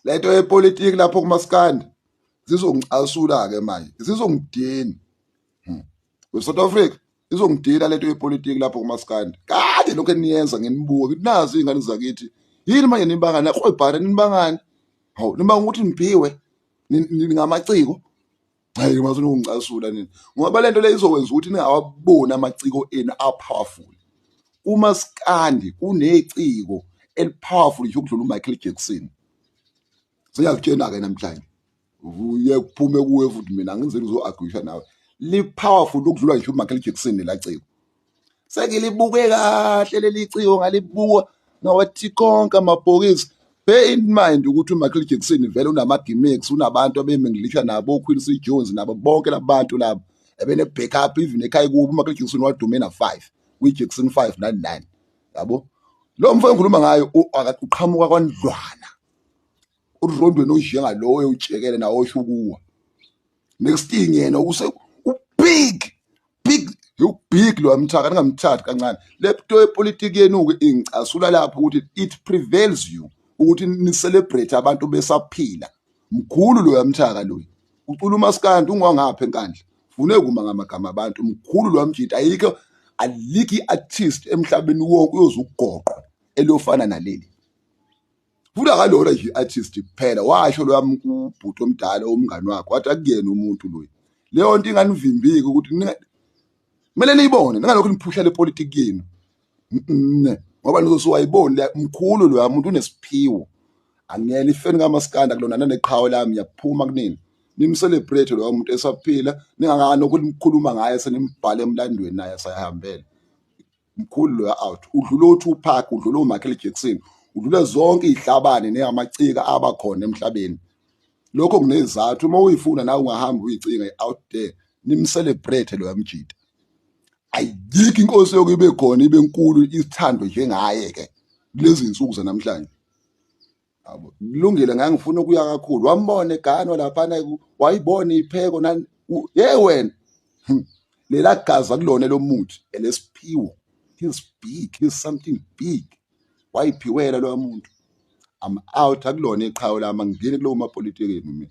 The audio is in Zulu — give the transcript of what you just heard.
Lento yepolitiki lapho kumaskandi zizongicasula-ke manje, zizongidina. We-South Africa izongidina lento yepolitiki lapho kumaskandi. Kade lokho eniyenza nginibuka ngithi nazi iy'ngane zakithi, yini manje nibangani nakrwebhana nibangani? Hawu, nibanga ukuthi niphiwe ningamaciko? Hayi, mase ningicasula nini, ngoba lento le izokwenza ukuthi ningawaboni amaciko enu a-powerful. Kumaskandi kuneciko eli-powerful nje ukudlula uMichael Jackson. Sengiyakutshena-ke namhlanje, uye kuphume kuwe futhi, mina angizeli uzo-arguisha nawe. Li-powerful ukudlula ngisho uMichael Jackson lela ciko. Sengilibuke kahle leli ciko, ngalibuka ngawathi konke amabhokisi. Bear in mind ukuthi uMichael Jackson vele unama-gimmicks, unabantu abemingilisha nabo, o-Quincy Jones nabo bonke labantu labo ebene-backup even ekhaya kubo. uMichael Jackson wadume na-5 kwi-Jackson 5 nani nani, yabo. Lo mfo engikhuluma ngayo uqhamuka kwaNdlwana, urondweni onjengalowo utshekele nawo osho ukuwa. Next thing yena use u-big big, you big lo amthaka, ningamthathi kancane. Le nto yepolitiki yenu-ke ingicasula lapho ukuthi it prevails you ukuthi ni-celebrate abantu besaphila. Mkhulu lo yamthaka loyo, ucula umaskandi, ungwangapha eNkandla, fune kuma ngamagama abantu. Mkhulu lo yamjita, ayikho, alikho i-artist emhlabeni wonke uyoze ugoqo eliyofana naleli. Futhi akalona nje i-artist kuphela, washo lo yami ubhuti omdala umngani wakhe, wathi akuyena umuntu loyo. Leyo nto inganivimbiki ukuthi kumele niyibone, ningalokhu niphusha le politiki yenu, ngoba nizosuwayiboni. Mkhulu loya muntu, unesiphiwo. Angiyena ifeni kamaskanda kulona naneqhawe lami, ngiyaphuma kunini. Nim-celebrate loya muntu esaphila, ningakanokhu nikhuluma ngaye senimbhale emlandweni naye sayahambela. Mkhulu loya out, udlula o-Tupac, udlula o-Michael Jackson, udlula zonke iy'hlabane neyamacika abakhona emhlabeni. Lokho kunezizathu, uma uyifuna nawe ungahamba uyicinga out there. Nim-celebrate loya mjita. Ayikho inkosi yoke ibe khona ibe nkulu isithando njengaye-ke kulezi zinsuku zanamhlanje, yabo. Kulungile, ngangifuna ukuya kakhulu, wambona eganwa laphana, wayibona ipheko nani ye wena. Lela gazi kulona lomuthi elesiphiwo. He's big, he's something big, wayiphiwela loya muntu. I'm out, akulona iqhawe lami, angingeni kulowo mapolitiki mina.